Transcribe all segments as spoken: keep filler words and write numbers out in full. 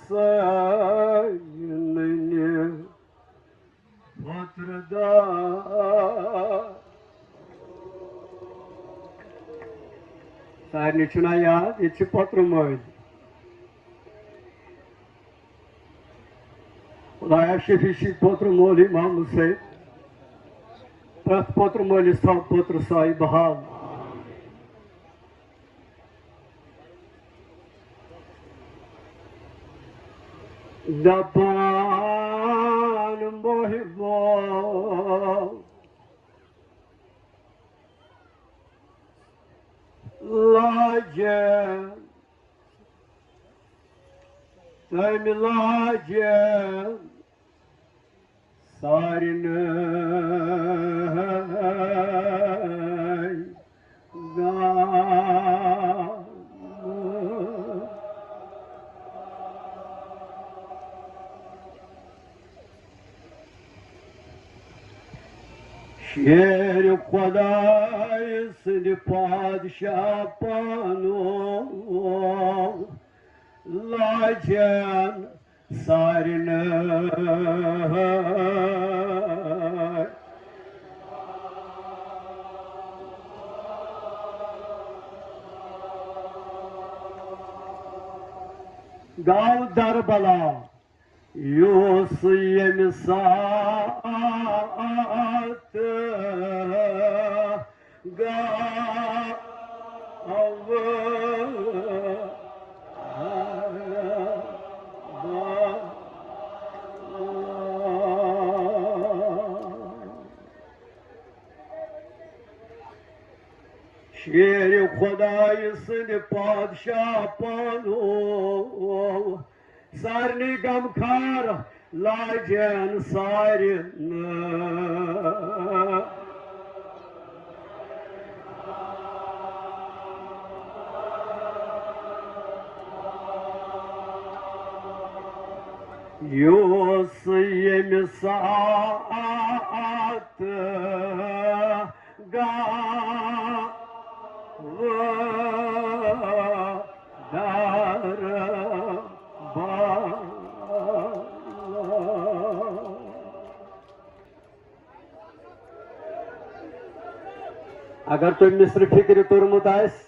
سٲنہِ پوترٕ دار۔ سارنٕے چھُنا یاد، ییٚتہِ چھِ پوترٕ مٲلۍ۔ خدایا شفیع چھِ پوترٕ مول امام حسین۔ پرٛٮ۪تھ پوترٕ مٲلِس تھاو پوترٕ سایہِ بحال۔ دپان محبو لاجن، تمہِ لاجن سارنٕے گامہٕ۔ شیرِ خۄداے سٕنٛدِ پادشاہ پانو لاجن سارنٕے۔ گاو دربلا یُس ییٚمہِ ساتہٕ گاو شیرِ خۄدایہِ سٕنٛدِ پادشاہ پانو سارنٕے غمخار لاجن سارنٕے۔ یُس ییٚمہِ ساتہٕ گاوٕ دربار۔ اگر تۄہہِ مصرِ فکرِ توٚرمُت آسہِ،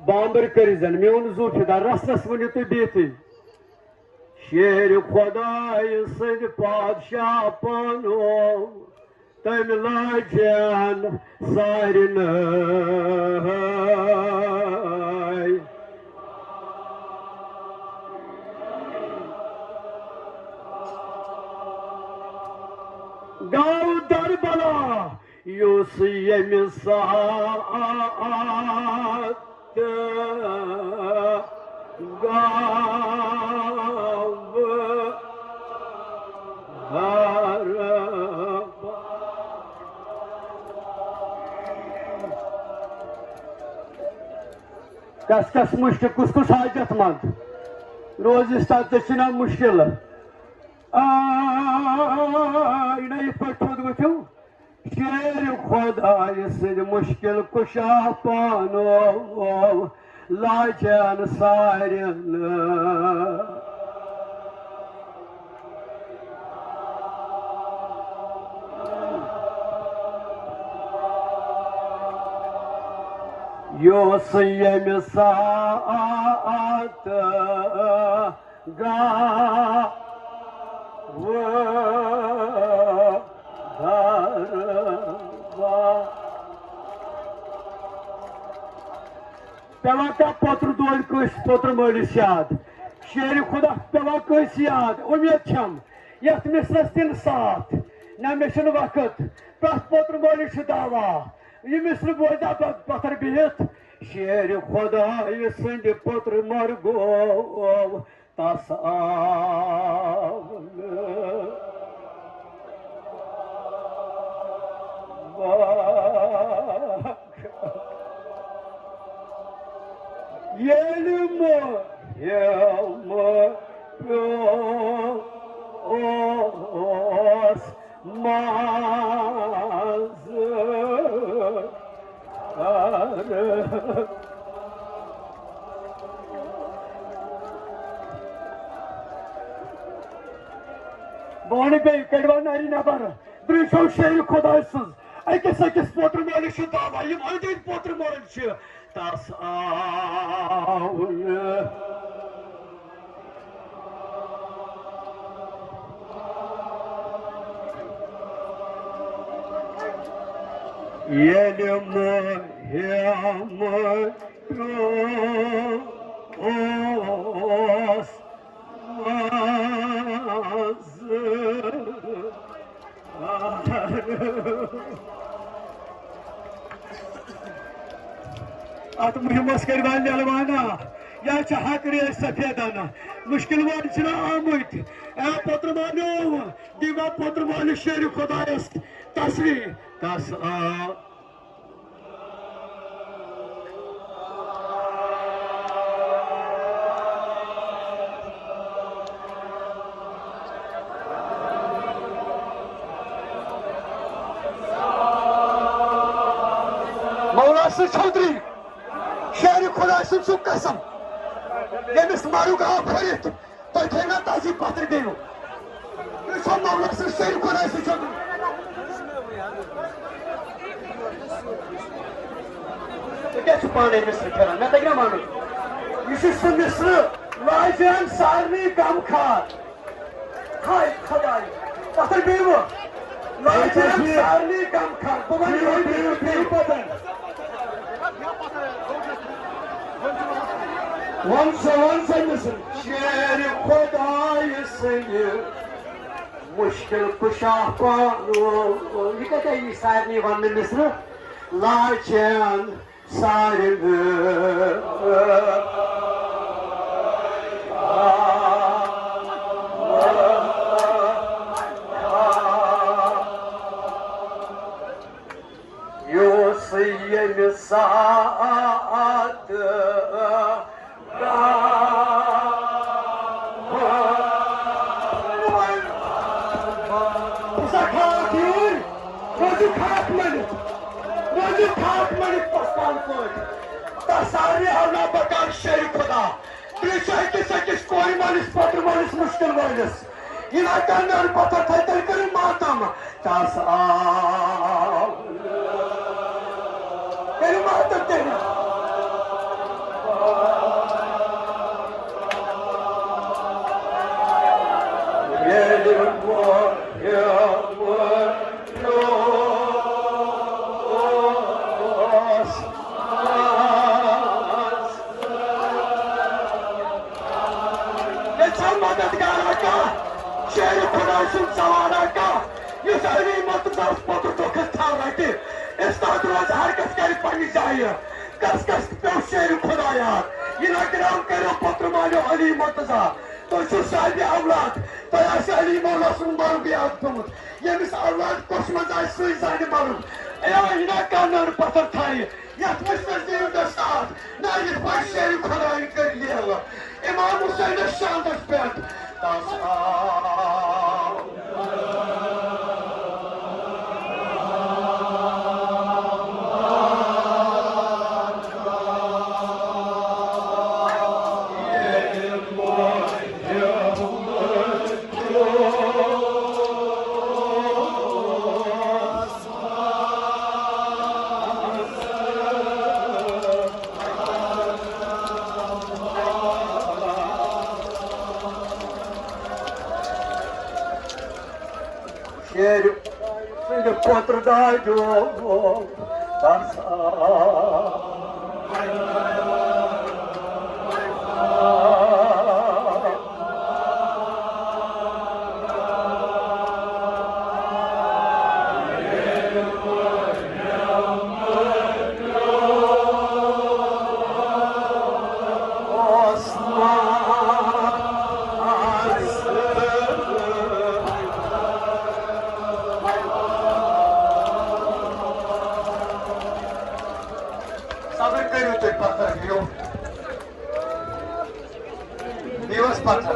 بامبر کٔرِو زن میون زُو فدا، رسس ؤنِو تُہۍ بِہتھٕے۔ شیرِ خۄدایہِ سٕنٛدِ پادشاہ پانو تٔمۍ لاجن سارنٕے۔ گاو دربلا یُس ییٚمہِ ساتہٕ گاوٕ دربار۔ کس کس مشکل، کس کس حاجت مند روزِ، استاد ژےٚ چھُنا مشکل؟ آ، یہِ نہ یِتھ پٲٹھۍ تھوٚد ؤتھِو۔ شیرِ خۄدایہِ سٕنٛدِ مُشکِل کُشا پانو لاجن سارنٕے۔ یُس ییٚمہِ ساتہٕ گاوٕ دربار۔ پیوان کانٛہہ پوتُر دود کٲنٛسہِ پوتُر مٲلِس یاد؟ شیرِ خۄدا پیوان کٲنٛسہِ یاد؟ اُمید چھم یتھ مصرس تِم ساتھ۔ نہ مےٚ چھُنہٕ وقت، پرٛٮ۪تھ پوتُر مٲلِس چھُ دعوا۔ یہِ مصرٕ بوزا پتھر بِہِتھ، شیرِ خۄدایہِ سٕنٛدِ پوتُر مر گوٚو۔ تس آو نہٕ وقت۔ ییٚلہِ مُہِم پیوس منٛزٕ کر۔ بہٕ وَنہٕ بیٚیہِ، کٔڑۍوا نَرِ نٮ۪بر؟ درٛیشو شیرِ خۄداے سٕنٛز۔ أکِس أکِس پوترٕ مٲلِس چھُ دعوا، یِم أنٛدۍ أنٛدۍ پوترٕ مٲلۍ چھِ، تَس آو نہٕ۔ ییٚلہِ مُہِم اوس منٛز۔ اتھ مُہِمس کٔرۍ وۄنۍ نِلوانہ، یا چھِ حق ریش سفیدانہ۔ مُشکِل وٲلۍ چھِنہ آمٕتۍ۔ اے پوترٕ مٲلیو، دیٖوا پوترٕ مٲلِس شیرِ خۄدایس تسلی۔ تس آو مولا سٕنٛز چوٗدری، شیرِ خۄداے سُنٛد چھُ قسم، ییٚمِس مرُگ آو پھٔرِتھ، تُہۍ تھٲیِو نا تَس یہِ پَتھر بیٚیہِ۔ تُہۍ چھِو مولا سٕنٛز شیرِ خۄداے سٕنٛز چوٗدری۔ ژٕ کیٛاہ چھُکھ پانَے مِصرٕ پھِران؟ مےٚ تَگہِ نا وَنُن؟ یہِ چھُ سُہ مِصرٕ، لاجان سارنٕے غم خار۔ ہاے خۄداے، پَتھر بیٚیہِ وۄنۍ۔ لاجان سارنٕے غم خار۔ بہٕ وَنہٕ یِہوٚے مِصرٕ بیٚیہِ پَتہٕ۔ وَن سا، وَن سا مِصرٕ۔ شیرِ خۄدایہِ سٕنٛدِ مُشکِل کُشا پانہٕ۔ یہِ کَتہِ آیہِ یہِ سارنٕے وَننہٕ مِصرٕ؟ لاجان سارنٕے۔ یُس ییٚمہِ ساتہٕ سا خاک یوٗرۍ، روزِ خاک مٔلِتھ، روزِ خاک مٔلِتھ پستان پٲٹھۍ۔ تس سارنٕے ہاونا بکار شیرِ خۄدا۔ تُہۍ چھِو أکِس أکِس کورِ مٲلِس، پوترٕ مٲلِس، مُشکِل وٲلِس۔ یہِ نا کانٛہہ نٔر پتھر تھایہِ، تیٚلہِ کٔرِو ماتم۔ تس آو۔ کٔرِو ماتم تیٚلہِ۔ ییٚلہِ بہٕ یِمہٕ یژھان مددگار آقا، شیرِ خۄداے سُنٛد سوال آقا، یُس علی مرتضیٰ ہس پوٚتُس دۄکھس تھاو رٹہِ، استاد روزِ ہر کس کرِ پننہِ جایہِ، کس کس پیوٚو شیرِ خۄدایار، یہِ لگراو کٔرِو پوٚتُر مالیو علی مرتضیٰ، تُہۍ چھِو صاحبِ اولاد، تۄہہِ آسہِ علی مولا سُنٛد مرُگ یاد پیوٚمُت، ییٚمِس اولاد کۄس منٛز آسہِ سُے زانہِ مرُگ، اے آ، یہِ نا کانٛہہ نٔر پتھر تھایہِ۔ یتھ مٔشرس دِیِو دستار، نہ یتھ پٲٹھۍ شیرِ خۄدایہِ کٔرۍ لیلہٕ۔ امام حسینس شانس پٮ۪ٹھ تس آو۔ شیرِ سٕنٛدِ پوترٕ دادیو دس آو۔ صبر کٔرِو تُہۍ، پتھر دِیِو۔ دیوس پتھر۔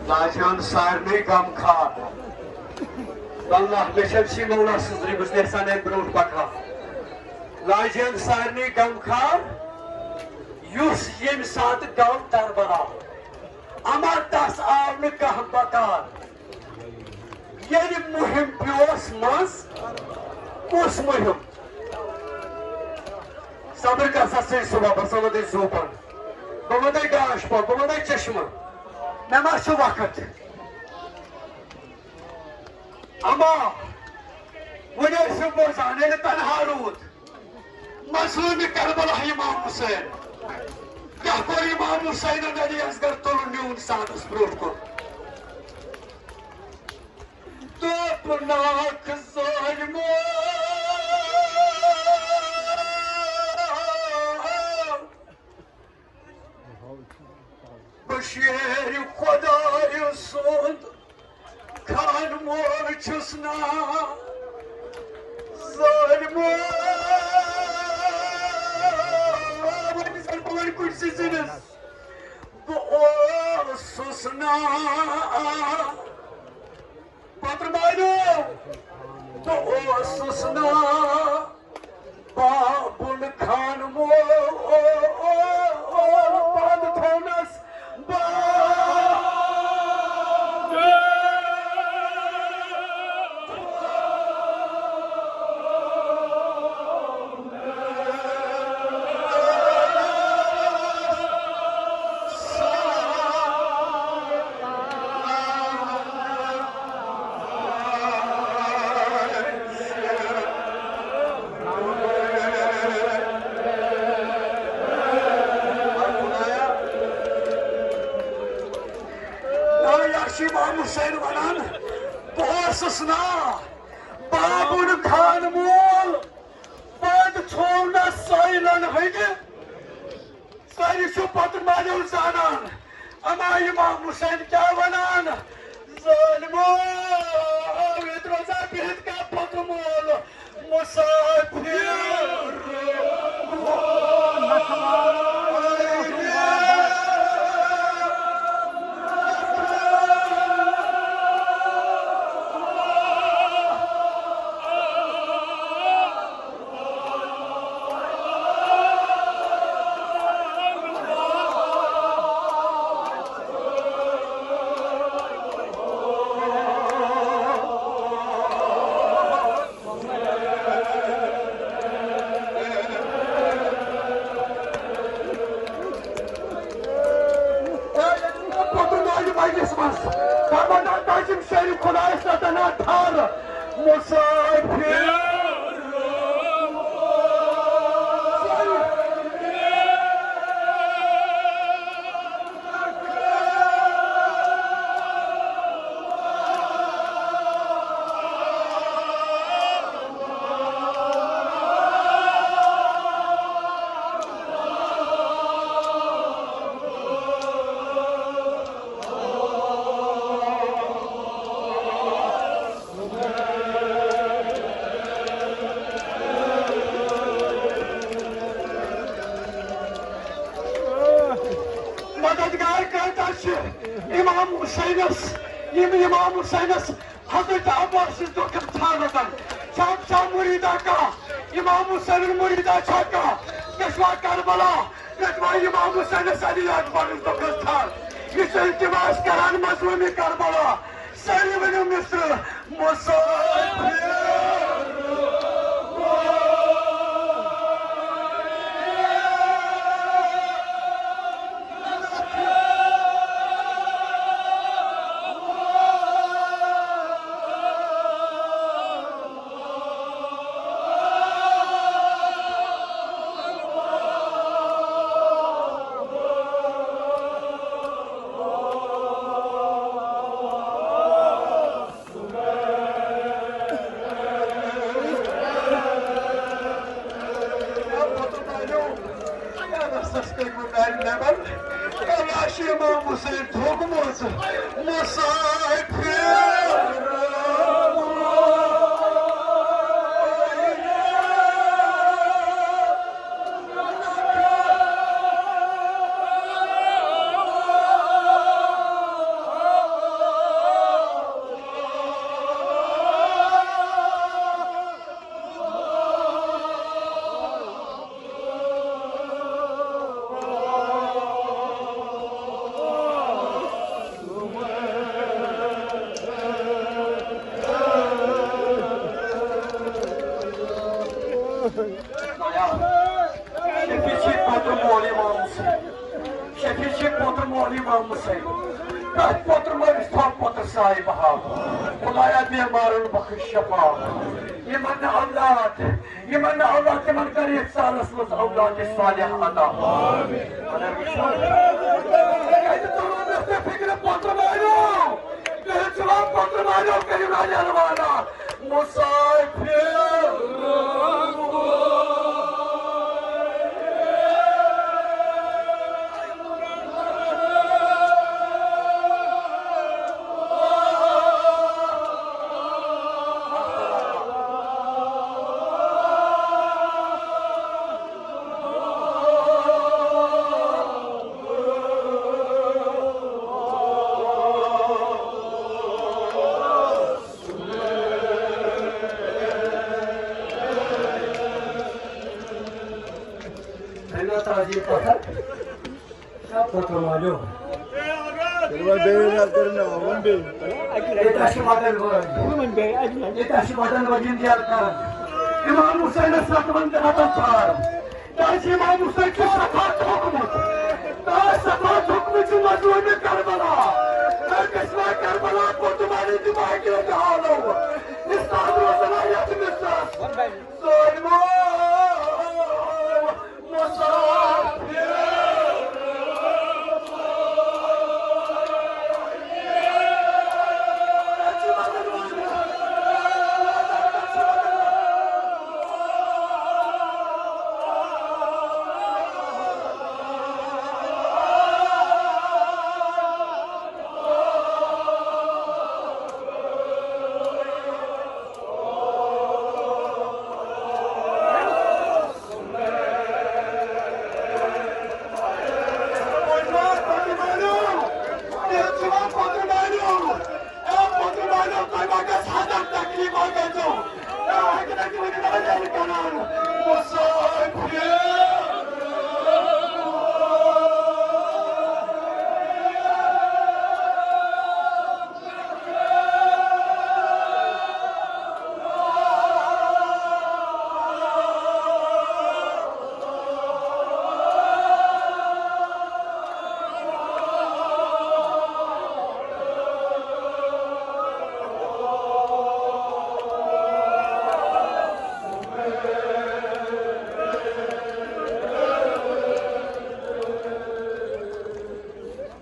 لاجان سارنٕے غم خار۔ اللہ مےٚ چھَم سی مولا سٕنٛز رِبٕژ نٮ۪سان اَمہِ برٛونٛٹھ پکان۔ لاجان سارنٕے غم خار۔ یُس ییٚمہِ ساتہٕ گوٚو کربلا، اما تس آو نہٕ کانٛہہ بکار۔ ییٚلہِ مُہِم پیوس منٛز، کُس مُہِم؟ صبر کر سا، ژٕے صبح، بہٕ سا وَنہٕ تۄہہِ زوٗپن، بہٕ وَنہٕ تۄہہِ گاش پۄل، بہٕ وَنہٕ تۄہہِ چشمہٕ، مےٚ ما چھُ وقت؟ اما وۄنۍ ٲسِو بوزان، ییٚلہِ تنہا روٗد مظلوٗمِ کربلا امام حسین، کیٛاہ کوٚر امام حسینن علی اصغر تُلُن نیوٗن سادس برٛونٛٹھ کُن؟ دوٚپنکھ ظٲلمو، بشیر خدای سُنٛد خان مول چھُس نا ظٲلمو۔ وۄنۍ زن بہٕ وۄنۍ کُنسٕے زٔنِس، بہٕ اوسُس نا پتہٕ مانیو، بہٕ اوسُس نا بابُل خان مول پانہٕ تھونس بابُل۔ یہِ چھُ امام حسین ونان، بہٕ اوسُس نا بابُل خان مول، پتہٕ ژھوٚو نہ سٲیلن ہٕنٛدِ۔ سٲری چھِو پتہٕ مالیو زانان، اما امام حسین کیٛاہ ونان؟ ظٲلمو، ییٚتہِ روزا بِہِتھ کانٛہہ پتہٕ مول، مسافر۔ پوٚتُن آیہِ مجلس منٛز، خبردار تعظیم شریف خدایس نہ دنا تھر مسافر۔ مددگار کۭتیاہ چھِ امام حسینس، یِم امام حسینس حضرت عباس سٕنٛز دۄکھٕ ژھانٛڈان۔ چھا، چھا مُریٖدا کانٛہہ؟ امام حسین مُریٖدا چھا کانٛہہ؟ مےٚ چھُوا کربلا؟ مےٚ چھُوا امام حسینس علی اکبر سٕنٛز دۄکھٕ ژھانٛڈ؟ یہِ چھُ التماس کران مظلوٗمِ کربلا۔ سٲری ؤنِو مِصرٕ، مسافر۔ رسس کٔرمٕژ دارِ نٮ۪بر، تلاشی امام حسین تھوٚکمُت مسافر۔ امام حسین، پرٛٮ۪تھ پوتُر مٲلِس تھاو پوتُر سایہِ بہاو۔ خدایا بیمارن بخش شفا۔ یِمن نہٕ اولاد، یِمن نہٕ اولاد، تِمن کر یتھ سالس منٛز اولاد صالح عطا۔ اگر وٕچھو، کتہِ تُلو مےٚ ژےٚ فکرِ پوتُر مٲلِو؟ کٔرِو جواب پوتُر مٲلِو، کٔرِو نالہِ الوانا۔ مسافر۔ ہے نہ، تاج یہِ پتھر۔ کیٛاہ پتھر والٮ۪و؟ تیٚلہِ وۄنۍ بیٚیہِ ییٚلہِ حظ کٔرِو مےٚ وۄنۍ بیٚیہِ۔ ییٚتہِ چھِ وطن وٲلۍ۔ ییٚتہِ چھِ وطن وٲلۍ یِم یاد کران۔ امام حسینس ستوَن تہٕ رتن ژھار۔ تاج امام حسین چھُ شفاعت ہوٚکھمُت۔ تاج شفاعت ہوٚکھمُت چھُ مظلوم کربلا۔ تاج قسمہ کربلا کو تمہاری دماغ کے جہالو۔ استاد روزنا یتھ مصرس۔ ظالمو، مسافر۔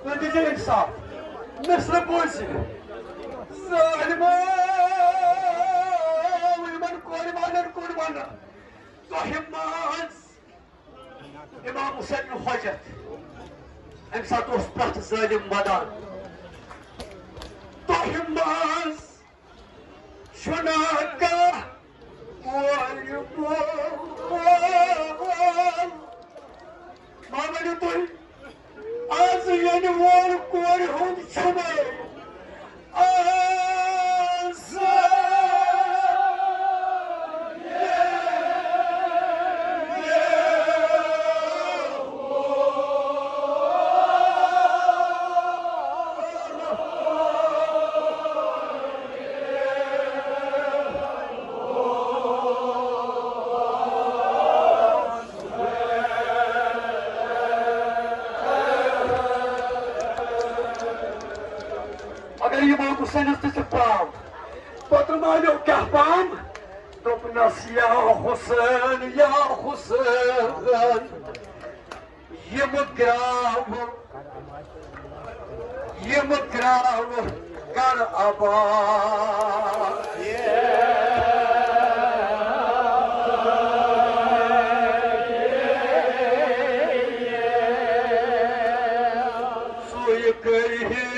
تُہۍ دیٖزیو اِنصاف۔ مِصرٕ بوٗزِو۔ ظٲلمو، یِمن کورِ والٮ۪ن کوٚر وَنہٕ، تۄہہِ منٛز امام حسین حجت، امہِ ساتہٕ اوس پرٛٮ۪تھ ظٲلِم وَدان۔ تۄہہِ منٛز چھُنہ کانٛہہ مول مول۔ ما ؤنِو تُہۍ، آز یِنہٕ وول کورِ ہُنٛد چھُنہٕ آز۔ اگر امام حسینس دِژٕکھ پام، پتہٕ مانیو کیٛاہ پام؟ دوٚپنس، یا حسین، یا حسین، یِم گراوٕ، یِم گراوٕ کر آباد۔ سُے کٔرۍ ہے